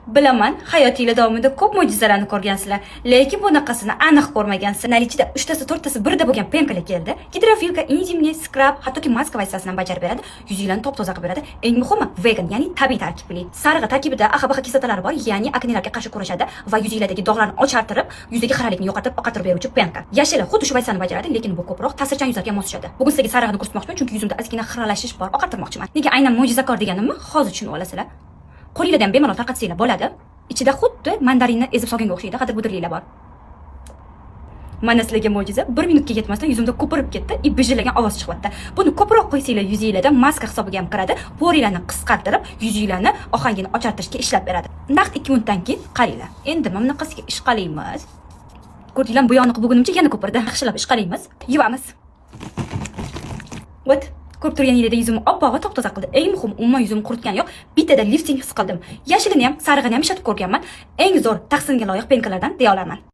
Bilaman, hayotinglar davomida ko'p mo'jizalarni ko'rgansizlar, lekin bunaqasini aniq ko'rmagansizlar. Наличие da uchtasi, to'rttasi birda bo'lgan пенка lar keldi. Гидрофилка, интимный скраб, hattoki maska vositasini ham bajarib beradi, yuzinglarni top toza qilib beradi. Eng muhimi, vegan, ya'ni tabiiy tarkibli. Sarig'i tarkibida AHA, BHA kislotalari bor, ya'ni aknelarga qarshi kurashadi va yuzinglardagi dog'larni ochartirib, yuzdagi xiralikni yo'qotib, oqartirib beruvchi пенка. Yashili xuddi shu vazifani bajaradi, lekin bu ko'proq ta'sirchan yuzlarga mos tushadi. Bugun sizlarga sarig'ini ko'rsatmoqchiman, chunki yuzimda ozgina xiralashish bor, oqartirmoqchiman. Nega aynan mo'jizakor deganimni hozir tushunib olasizlar. Qo'linglarda ham bemalol tarqatsanglar bo'ladi. Ichida xuddi mandarinni ezib solganga o'xshaydi, g'adir-budirliklar bor. Mana sizlarga mo'jiza. 1 minutga yetmasdan yuzimda ko'pirib ketdi и bijillagan ovoz chiqyapti. Buni ko'proq qo'ysanglar, yuzinglarda maska hisobiga ham kiradi. Поры larni qisqartirib, yuzinglarni ohangini ochartirishga ishlab beradi. Naqd 2 minutdan keyin qaranglar. Endi mana bunaqasiga ishqalaymiz. Ko'rdinglar, bu yoniq bugunimcha yana ko'pirdi. Yaxshilab ishqalaymiz, yuvamiz. Вот, ko'rib turganingizdek, yuzimni oppoq va top toza qildi. Eng muhimi, umuman yuzimni quritgani yo'q. Bittada lifting his qildim. Yashilini ham, sarig'ini ham ishlatib ko'rganman. Eng zo'r, tahsinga loyiq пенка lardan deya olaman.